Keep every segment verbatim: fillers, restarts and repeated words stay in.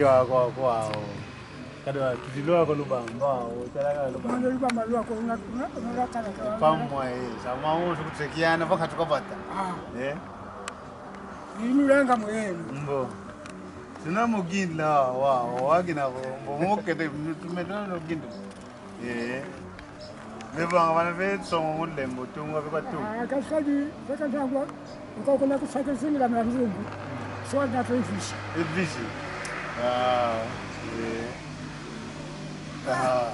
Kwa, kwa, kwa, o. Kada tuzilwa kwa Lubamba, o, tala kwa Lubamba. Mwana Lubamba lwa kwa una, una, una kala kwa. Pamwa, eh, sa mwa usu kutekiana, paka tukabata. Ah. Eh? Ni mulanga mwenu. Mbo. Sina mugindla, wa, wa, wa, kina, mbo, mbo, mokete, tumetana mugindla. Eh. Bevanga bana be tsongo mu lembo tunga be kwa tu. Ah, kaskadi, be katangwa, uka kuna kusaka zingila mia nzungu. So na to ifisi. Ifisi. Ah, eh. Ah.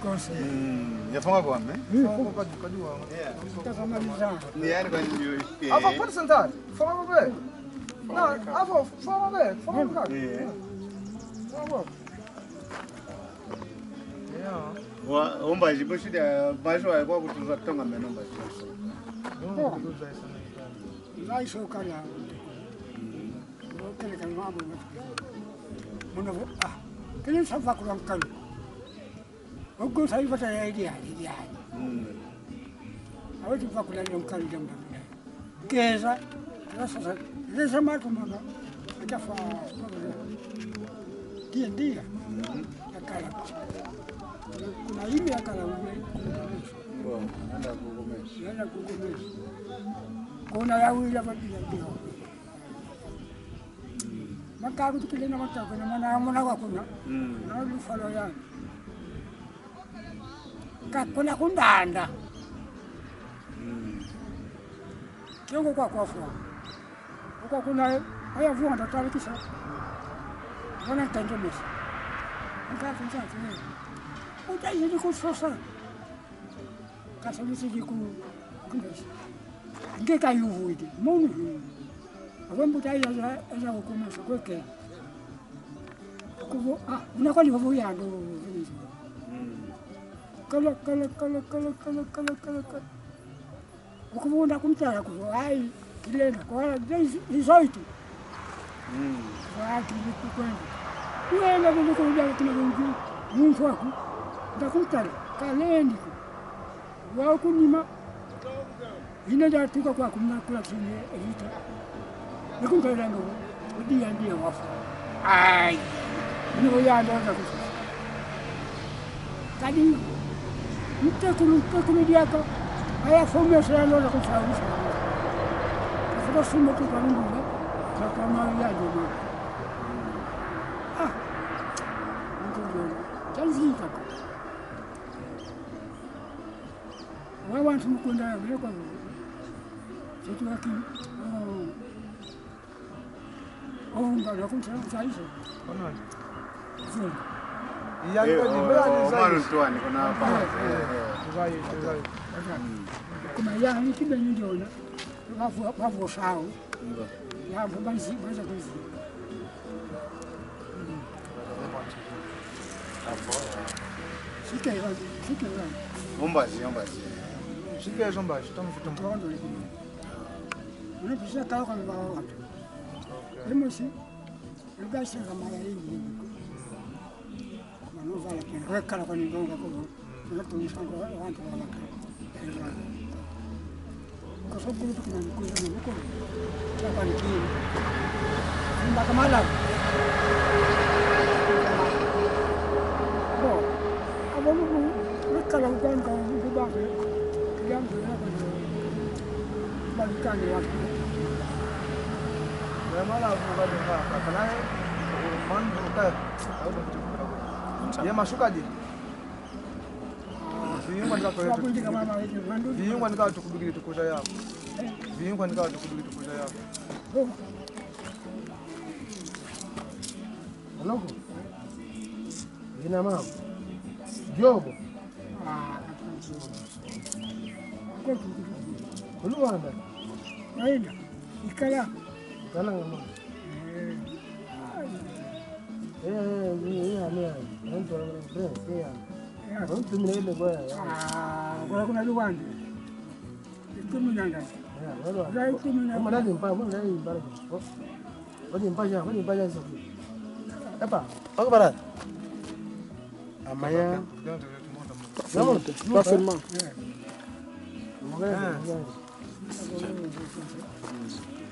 Konse. Mm, yafanga kwa me? Mm. Fanga kwa kadu, kadu wa. Yeah. Takamaliza. Ni yani kwa ndio. Afa, pati sentari. Fanga kwa be. Na, afa, fanga kwa be. Fanga kwa be. Eh. Fanga kwa be. Wa, o mbazi, bosi dia, mbazi wa kwa kutuza tonga meno mbazi. Mbazi okala. Okele kali mambo. Muna vo, ah, kele sa vakula nkanu. Ogo sa ivata ya idi ya, idi ya. Mm. Awe tu vakula nkanu jam jam. Keza, keza sasa, keza matu mama, itafa, dia, dia, akala. Kuna imi akala uwe, kuna kameso. Bo, nanda kukumeso. Nanda kukumeso. Kuna ya wila ba dia, dia. Makaku tukile na makaku na mana muna kwa kuna. Mm. Na lufalo yani. Kakuna kundanda. Mm. Kengo kwa kwa fwa. Kwa kuna, aya vunga ndatali kisa. Vana ntende mesi. Nka kinsa tine. Uta yini kusosa. Kasa misi ku, kumesi. Nge ka yuvu iti. Munu. Awe mbuta ya, ya, ya kukumesa kweke. Kuvo, ah, una kwani kuvo yando. Mm. Kala, kala, kala. Ukuvo unda kumtala kuvo, ai, kilenda, kwa, izo itu. Mm. Kwa, kili kukwenda. Kuenda kuvo kuja kuna kuvo, muntu waku, nda kumtala, kalendi ku. Wa kunima. Ina ja tuka kwa kumna kula kine elita. Nikuntala ndo, udi ya ndiye wafu. Ai. Ni ya ndo za kufu. Kadi, mtekulu, mtekulu diaka. Aya fome sa ya ndo za kufu. Kafuta sumo tu kwa ndugu. Kwa kwa mali ya ndo. Ah. Nikuntala. Chanzi kako. Wa wantu mukunda ya vile kwa vile. Setu waki, oh, oh, nga lwa kunsa, nsa iso. Kono. Zungu. Iya, eh, ni kwa oh, ni oh, zai. Manu tuani, kuna hapa. Eh, eh, eh. Zai, zai. Kuna ya ni kibe ni ndiona. Bavo, bavo sao. Ngo. Ya, mbo banzi, banza kunzi. Sike, sike, umbazi, umbazi. Sike, umbazi, tong, tong. Tong, tong. Una pisa kau kami bawa watu. Emosi, uga sika mala ini. Manu vale ke, wekala kwa nidonga kwa. Wala tunisanga wantu wala ke. Koso kulu tukina nikuza na nikuza. Kwa niki. Mbaka mala. Bo. Abo nuku. Wekala kwa nka mbake. Kiyambe ya kwa. Balikani watu. Wemala kwa kwa kwa. Ye masuka di. Vingwa nika kwa yetu. Vingwa nika tukubikile tukuza yako. Vingwa nika tukubikile tukuza yako. Aloko. Vina mama. Jobo. Luanda. Aina. Ikala. Ikala ngama. Eh. Eh, eh, eh, eh, eh, eh, eh, eh, eh, eh. Ah, kuna, kuna Luanda. Ikumi na ndatu. Ya, ikumi na ndatu. Mwana ni mpa, mwana ni mpa. Wadi mpaja, wadi mpaja sasa. Epa, wako bara. Amaya. Namu, pas seulement. Amaya.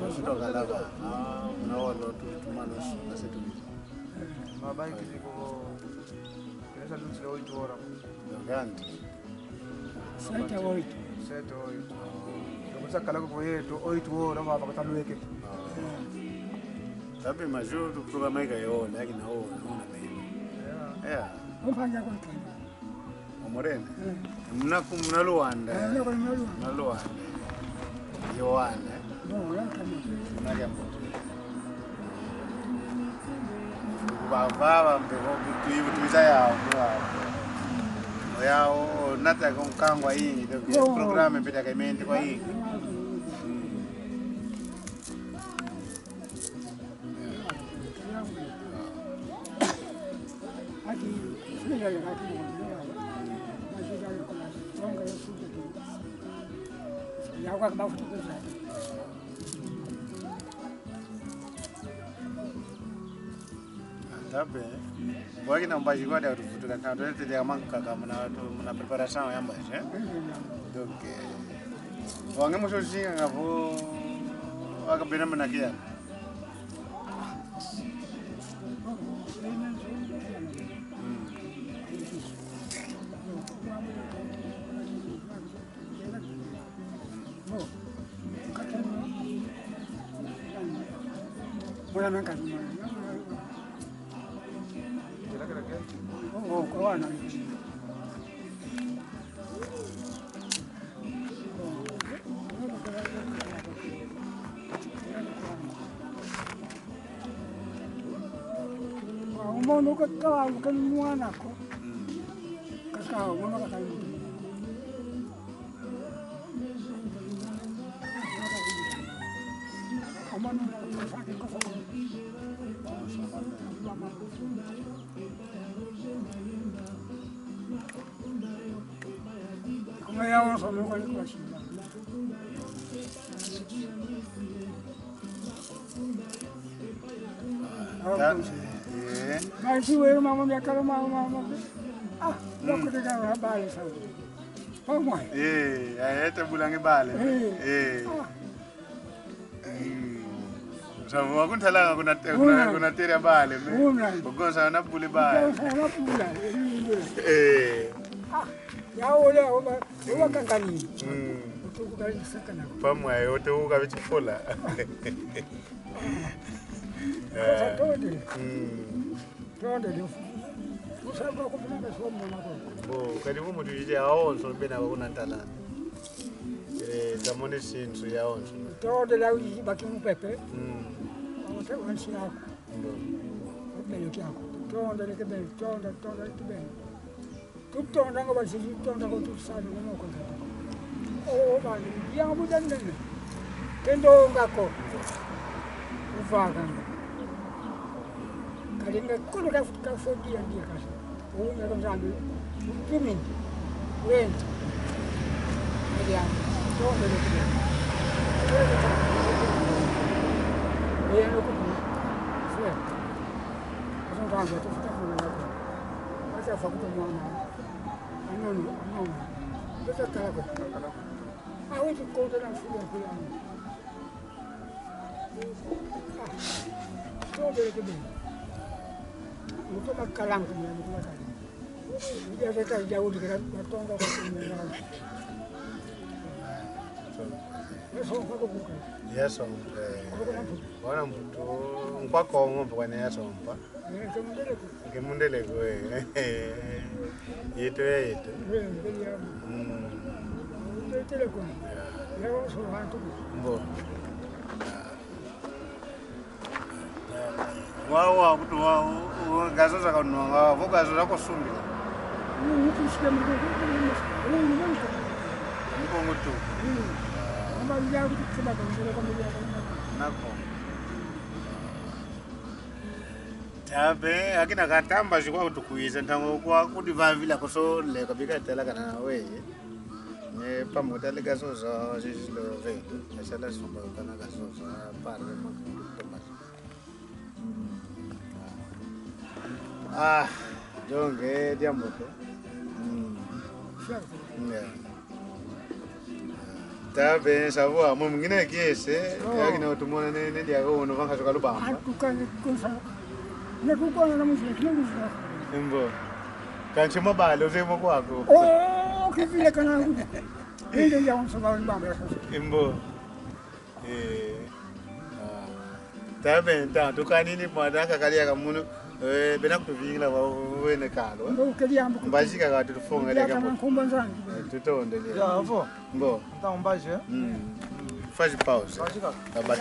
Tusi tokala va. Ah, muna wolo tu, tumano, nasi tu. Mabaki ziko, kesa lusi oito ora. Ndio gani? Sete, oito. Sete, oito. Ndio kusa kala ko yeto, oito ora, baba katalueke. Sabe, mas o programa aí caiu, né, que não, não, não. É. Vamos fazer com quem? O Moreno? É. Muna ku-, muna Luanda. É, muna ku-, muna Luanda. Muna Luanda. Yohane. Bom, lá também. Muna Kiambote. Baba, baba, mpe, ko, tu, tu, tu, ya, ya. Oya, o, nata ko nkangwa ingi, donc, bom, programa mpe ta kaimente kwa ingi. Tabe. Bwaki na mbazi kwa dia tuvutuka, ka tuletele ya mankaka muna tu, muna preparação ya mbazi, eh? Donc, eh, wange muso zinga nga vo, waka bena muna kia. Umono kaka, ukan mwana ko. Kaka, umono kaka. Umono kaka. Kuma ya wonso no kwali kwa shimba. Ah, eh. Basi wewe mama, miakala mama, mama. Ah, mm. Loko de gawa bale sa. Pamwa. Eh, aete bulangi bale. Eh. Eh. Ah. Mm. Sa wakuntalanga kuna te-, kuna, kuna, kuna tera bale, me. Una. Ugonsa na bule bale. Ugonsa na bule. Eh. Ah, ya ole, oba, oba kankani. Mm. Utuku kali sakana. Pamwa, eh, ote uka bichi fola. Kosa tode. Mm. Tondele. Kusaba kufunaka somo nako. Bo, kadi mu mutu ije awonso bena kuna ntalana. Eh, tamone sinsu yawonso. Tondele awi baki mupepe. Mm. Awote wansi yako. Bo. Obele kyako. Tondele kebe, tonda, tonda kebe. Tutondanga basisi, tutondanga tusali na moko. O, bana, yanga buda nene. Tendonga ko. Uvakanga. Kalinga kono ka, ka fodi ya ndia kasi. Ume ko Nzambi. Tumi. Wenda. Ndia. Tonde le kile. Yeno kutu. Fwe. Kutu ntango, tufuta kuna nako. Acha fa kutu mwana. Anono, anono. Beta talako. Ah, oui, tu comptes dans le fou, là. Ah. Tondele kebe. Mutu makalangu, mutu makalangu. Ndia teta ya udi kala, matonga kwa kunyanga. Yeso, kwa kuka. Yeso, eh. Kwa kuna mputu. Wana mputu, nkwa Kongo, mputu kwa ne yeso, mpa. Nge mundele ko, eh. Yeto ya yeto. Mm. Mbo. Wawa, kuti wa, wa, gazoza kanwanga, vo gazoza kosumbila. Mukongo tu. Nako. Tabe, akina katamba zikwa kutukwiza, ntangu kwa kudivavila koso leka bika tela kana we. Ne pamota le gazoza, zizilo ve. Asala sumba kana gazoza, pare mwa kutomba. Ah, donc, eh, diambu ko. Mm. Yeah. Tabe, savoir, mwe mungina kiese, oh, yakina utumona ne, ne diako unu vanga soka lubamba. Atukane kusa. Ne kukona na muziki, ne muziki. Mbo. Kansi mabale, ozemo kwako. Oh, kivile kana kuti. Nende ya unso ba lubamba. Mbo. Eh. Ah. Tabe, nta, tukanini mwana kakali ya kamunu, eh, bena kutuvingila wa wene kalo. Mbo, kedi yambu. Mbazi kaka tutufunga leka mbo. Nkumba nzangi. Eh, tutondele. Ya, avo. Mbo. Nta mbazi, eh? Mm. Faz pausa. Mbazi kaka. Tabata.